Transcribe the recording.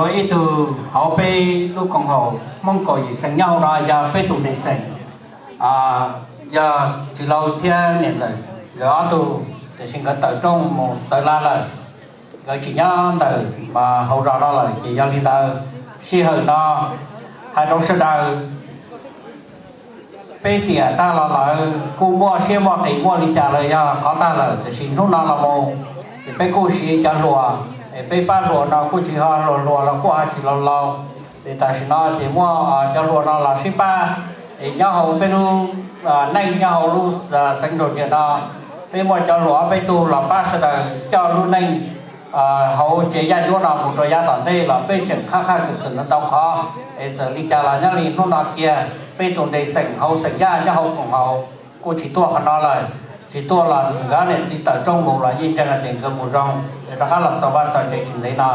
Ib tug hauv peb lub koom haum Hmoob kaum yim xeem nyob hauv no yog peb tus nres xeem, yog txiv laus thiab niam ntxawm nkawd ob tug, tiam sis nkawd tawm rooj mus txawv lawm, nkawd tsis nyob ntawm hauv zos no lawm. Ces yog li ntawd, sij hawm no hais rau sawv daws, peb tiam tag los lawv kuj muaj siab muaj qis muaj li cas los yog qhov tag lawm, tiam sis hnub no los mus ces peb kuj siv cov hluas, es peb pab hluas no kuj tsis ho hluas hluas los kuj ho tsis laus laus. Ces tam sim no ces muaj cov hluas no los sib pab, es nyob hauv peb lub neej nyob hauv lub xeev Nraug Ncias no, peb muaj cov hluas ob peb tug los pab sawv daws coj lub neej hauv tsev yaj ncuab no mus rau yav tom ntej los peb tseem qhab qhaj khwm khwm ntau qhov. Es txawm li cas los nyob li hnub no kiag peb tus nres xeem hauv xeem Yaj nyob hauv koom haum kuj tsis tuaj qhov no lawm. Tsis tuaj los nkawd niam txiv tawm rooj mus los yeej ntseeg hais tias nkawd mus zoo, es rov qab los txog vaj txog tsev tsis ntev no.